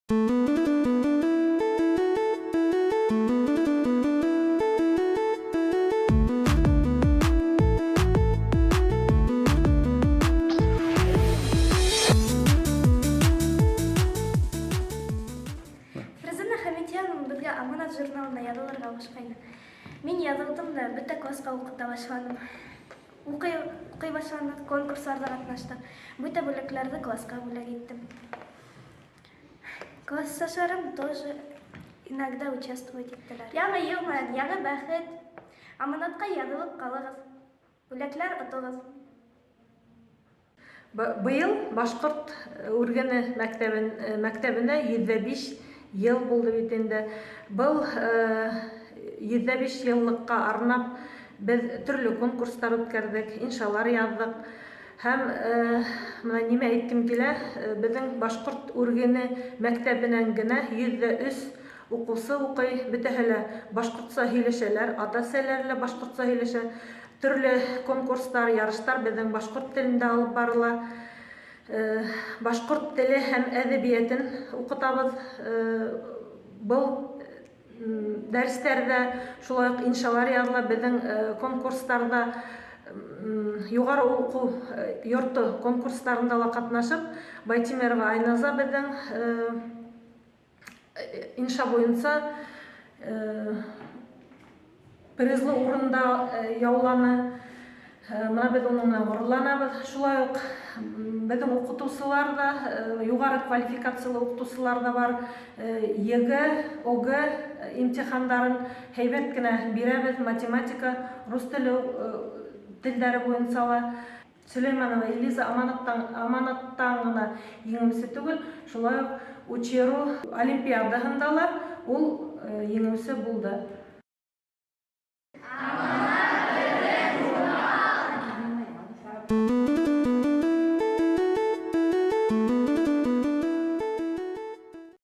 Фрезина Хәмитьянова безгә Аманат журналына язылырга кушкайны. Мин язылдым да, бөтә класска укыта башладым. Укый, укый башладык, конкурсларда катнаштык. Бөтә бүләкләрне класска бүләк иттем. Классташларым тоже иногда участвовать иттеләр. Яңа ел белән, яңа бәхет! Аманатка язылып калыгыз. Бүләкләр отыгыз. Быел Башкорт Үргене мәктәбен, мәктәбенә 105 ел булды бит инде. Был 105 еллыкка арнап без төрле конкурслар үткәрдек, иншалар яздык. Һәм менә нимә әйткем килә, безнең Башкорт Үргене мәктәбенән генә 103 укучы укый, бөтәһе лә башкортча һөйләшәләр, ата-әсәләре лә башкортча һөйләшә. Төрле конкурслар, ярышлар безнең башкорт телендә алып барыла. Башкорт теле һәм әдәбиятын укытабыз. Был дәресләрдә шулай ук иншалар языла, безнең конкурсларда югары уку йорты конкурсларында ла катнашып, Байтимерова Айназа безнең инша буенча призлы урында яуланы. Менә без уның белән горурланабыз. Шулай ук безнең укытучылар да, югары квалификацияле укытучылар да бар. ЕГЭ, ОГЭ имтиханнарын һәйбәт кенә бирәбез, математика, рус теле телләре буенча ла. Сөләйманова Элиза аманаттан, аманаттан гына еңүче түгел, шулай ук Учеру олимпиадаһында ла ул еңүче булды.